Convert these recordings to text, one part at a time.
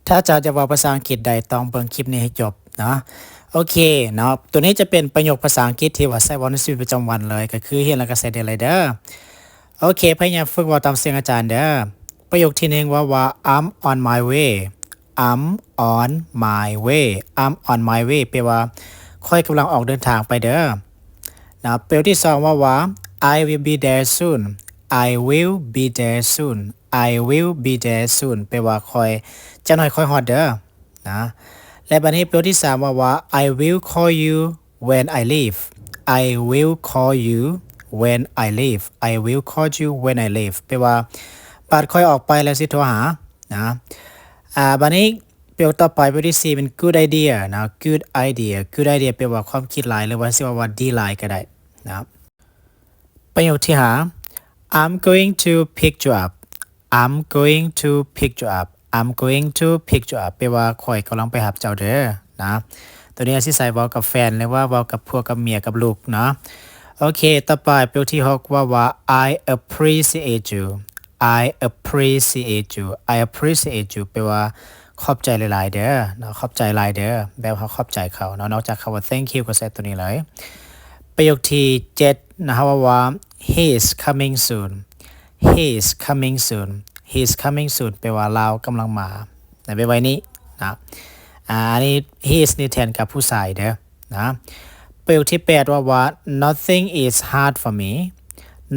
ຖ້າເຈົ້າຈະເວົ້າພາສາອັງກິດໄດ້ ຕ້ອງເບິ່ງຄລິບນີ້ໃຫ້ຈົບເນາະ. ໂອເຄເນາະ, ໂຕນີ້ຈະເປັນປະໂຫຍກພາສາອັງກິດທີ່ວ່າໃຊ້ເວົ້າໃນຊີວິດປະຈຳວັນເລີຍ, ກໍຄືຮຽນແລ້ວກໍໃຊ້ໄດ້ເລີຍເດີ. ໂອເຄ, ພະຍາຍາມຝຶກເວົ້າຕາມສຽງອາຈານເດີ. ປະໂຫຍກທີໜຶ່ງເວົ້າວ່າ I'm on my way. I'm on my way. I'm on my way ແປວ່າ ຂ້ອຍກຳລັງອອກເດີນທາງໄປເດີ. ນະ, ປະໂຫຍກທີສອງເວົ້າວ່າ I will be there soon. I will be there soon. I will be there soon ແປວ່າ ຂ້ອຍ ຈັກໜ້ອຍຂ້ອຍຮອດເດີ ນະ. ແລະ ບາດນີ້ປະໂຫຍກທີສາມເວົ້າວ່າ I will call you when I leave. I will call you when I leave. I will call you when I leave ແປວ່າ ບາດຂ້ອຍອອກໄປແລ້ວຊິໂທຫາ ນະ. ອາ ບາດນີ້ປະໂຫຍກຕໍ່ໄປ ປະໂຫຍກທີສີ່ແມ່ນ good idea ນະ, good idea. Good idea ແປວ່າ ຄວາມຄິດຫຼາຍ ຫຼືວ່າຊິເວົ້າວ່າ ດີຫຼາຍກໍໄດ້ ນະ. ປະໂຫຍກທີຫ້າ I'm going to pick you up. I'm going to pick you up. I'm going to pick you up ແປວ່າ ຂ້ອຍກຳລັງໄປຮັບເຈົ້າເດີ ນະ. ໂຕນີ້ຊິໃຊ້ເວົ້າກັບແຟນ ຫຼືວ່າເວົ້າກັບຜົວກັບເມຍກັບລູກເນາະ. ໂອເຄ, ຕໍ່ໄປປະໂຫຍກທີຫົກເວົ້າວ່າ I appreciate you. I appreciate you. I appreciate you ແປວ່າ ຂອບໃຈຫຼາຍໆເດີເນາະ, ຂອບໃຈຫຼາຍເດີ ແບບເຮົາຂອບໃຈເຂົາເນາະ. ນອກຈາກຄຳວ່າ thank you ກໍໃຊ້ໂຕນີ້ເລີຍ. ປະໂຫຍກທີເຈັດນະ, ເຮົາເວົ້າວ່າ He is coming soon. He is coming soon. He is coming soon ແປວ່າ ລາວກຳລັງມາໃນໄວໆນີ້ນະ. ອາ ອັນນີ້ he is ນີ້ແທນກັບຜູ້ຊາຍເດີນະ. ປະໂຫຍກທີແປດເວົ້າວ່າ Nothing is hard for me.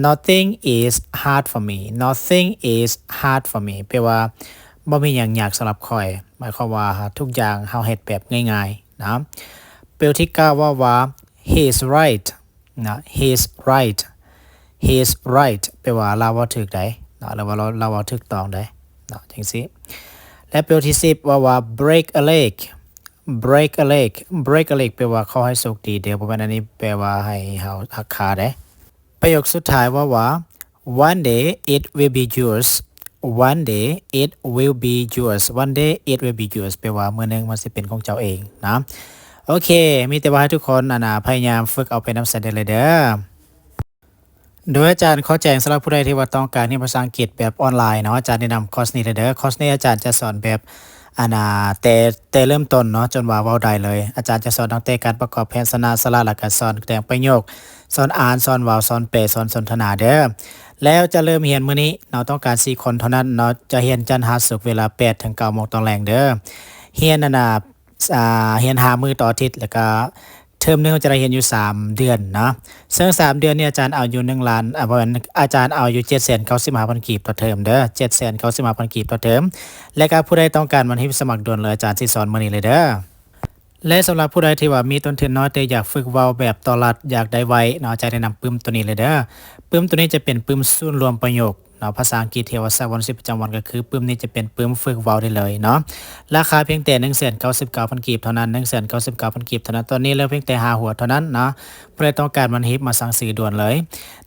Nothing is hard for me. Nothing is hard for me ແປວ່າ ບໍ່ມີຫຍັງຍາກສຳລັບຂ້ອຍ. ໝາຍຄວາມວ່າ ທຸກຢ່າງເຮົາເຮັດແບບງ່າຍໆນະ. ປະໂຫຍກທີເກົ້າເວົ້າວ່າ He is right ນະ, He is right. He is right ແປວ່າ ລາວເວົ້າຖືກໃດ໋ເນາະ ຫຼືວ່າ ລາວ ລາວເວົ້າຖືກຕ້ອງໃດ໋ເນາະ ຈັ່ງຊີ້. ແລະ ປະໂຫຍກທີສິບເວົ້າວ່າ break a leg. Break a leg. Break a leg ແປວ່າ ຂໍໃຫ້ໂຊກດີເດີ, ບໍ່ແມ່ນອັນນີ້ແປວ່າ ໃຫ້ເຮົາຫັກຂາໃດ໋. ປະໂຫຍກສຸດທ້າຍເວົ້າວ່າ One day it will be yours. One day it will be yours. One day it will be yours ແປວ່າ ມື້ໜຶ່ງມັນຊິເປັນຂອງເຈົ້າເອງນະ. ໂອເຄ, ມີແຕ່ວ່າໃຫ້ທຸກຄົນ ອັນນາ ພະຍາຍາມຝຶກເອົາໄປນຳໃຊ້ໄດ້ເລີຍເດີ. ໂດຍອາຈານຂໍແຈ້ງ ສຳລັບຜູ້ໃດທີ່ວ່າຕ້ອງການຮຽນພາສາອັງກິດແບບອອນລາຍເນາະ, ອາຈານແນະນຳຄອສນີ້ເລີຍເດີ. ຄອສນີ້ອາຈານຈະສອນແບບ ອັນນາ ແຕ່ ແຕ່ເລີ່ມຕົ້ນເນາະ ຈົນວ່າເວົ້າໄດ້ເລີຍ. ອາຈານຈະສອນຕັ້ງແຕ່ການປະກອບພະຍັນຊະນະ, ສະຫຼະ ແລ້ວກະສອນແຕ່ງປະໂຫຍກ, ສອນອ່ານ, ສອນເວົ້າ, ສອນແປ, ສອນສົນທະນາເດີ. ແລ້ວຈະເລີ່ມຮຽນມື້ນີ້ເນາະ, ຕ້ອງການສີ່ຄົນເທົ່ານັ້ນເນາະ, ຈະຮຽນຈັນຫາສຸກເວລາແປດເຖິງເກົ້າໂມງຕອນແລງເດີ. ຮຽນ ອັນນາ ອາ ຮຽນຫ້າມື້ຕໍ່ອາທິດ, ແລ້ວກະເທີມໜຶ່ງຈະໄດ້ຮຽນຢູ່ສາມເດືອນເນາະ. ເຊິ່ງສາມເດືອນນີ້ອາຈານເອົາຢູ່ໜຶ່ງລ້ານ ອາ ບໍ່ແມ່ນ, ອາຈານເອົາຢູ່ເຈັດແສນເກົ້າສິບຫ້າພັນກີບຕໍ່ເທີມເດີ, ເຈັດແສນເກົ້າສິບຫ້າພັນກີບຕໍ່ເທີມ. ແລະກະຜູ້ໃດຕ້ອງການມັນຮີບສະໝັກດ່ວນເລີຍ, ອາຈານຊິສອນມື້ນີ້ເລີຍເດີ. ແລະສຳລັບຜູ້ໃດທີ່ວ່າມີຕົ້ນທຶນນ້ອຍ ແຕ່ຢາກຝຶກເວົ້າແບບຕໍ່ລັດ ຢາກໄດ້ໄວເນາະ, ອາຈານແນະນຳປຶ້ມໂຕນີ້ເລີຍເດີ. ປຶ້ມໂຕນີ້ຈະເປັນປຶ້ມສູນລວມປະໂຫຍກ ເນາະ, ພາສາອັງກິດທີ່ວ່າໃຊ້ເວົ້າໃນຊີວິດປະຈຳວັນ ກໍຄືປຶ້ມນີ້ຈະເປັນປຶ້ມຝຶກເວົ້າໄດ້ເລີຍເນາະ. ລາຄາພຽງແຕ່ໜຶ່ງແສນເກົ້າສິບເກົ້າພັນກີບເທົ່ານັ້ນ, ໜຶ່ງແສນເກົ້າສິບເກົ້າພັນກີບເທົ່ານັ້ນ. ຕອນນີ້ເຫຼືອພຽງແຕ່ຫ້າຫົວເທົ່ານັ້ນເນາະ. ຜູ້ໃດຕ້ອງການມັນ ຮີບມາສັ່ງຊື້ດ່ວນເລີຍ.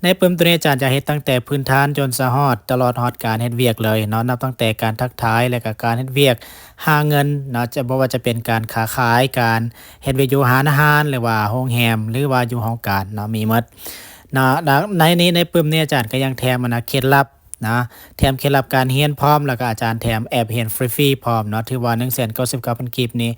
ໃນປຶ້ມໂຕນີ້ອາຈານຈະເຮັດຕັ້ງແຕ່ພື້ນຖານຈົນສະຮອດ ຕະຫຼອດຮອດການເຮັດວຽກເລີຍເນາະ, ນັບຕັ້ງແຕ່ການທັກທາຍ ແລະກະການເຮັດວຽກ, ຫາເງິນເນາະ, ຈະ ບໍ່ວ່າຈະເປັນການຄ້າຂາຍ, ການເຮັດວຽກຢູ່ຮ້ານອາຫານ ຫຼືວ່າໂຮງແຮມ ຫຼືວ່າຢູ່ຫ້ອງການເນາະ, ມີໝົດເນາະ. ໃນນີ້ ໃນປຶ້ມນີ້ອາຈານກໍຍັງແຖມ ອັນນາ ເຄັດລັບ ນະ, ແຖມເຄັດລັບການຮຽນພ້ອມ, ແລ້ວກໍອາຈານແຖມແອັບຮຽນຟຣີໆພ້ອມເນາະ. ຖືວ່າໜຶ່ງແສນເກົ້າສິບເກົ້າພັນກີບນີ້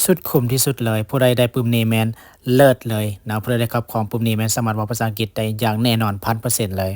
ສຸດຄຸ້ມທີ່ສຸດເລີຍ. ຜູ້ໃດໄດ້ປຶ້ມນີ້ແມ່ນເລີດເລີຍເນາະ, ຜູ້ໃດໄດ້ຄອບຄອງປຶ້ມນີ້ແມ່ນສາມາດເວົ້າພາສາອັງກິດໄດ້ຢ່າງແນ່ນອນພັນເປີເຊັນເລີຍ.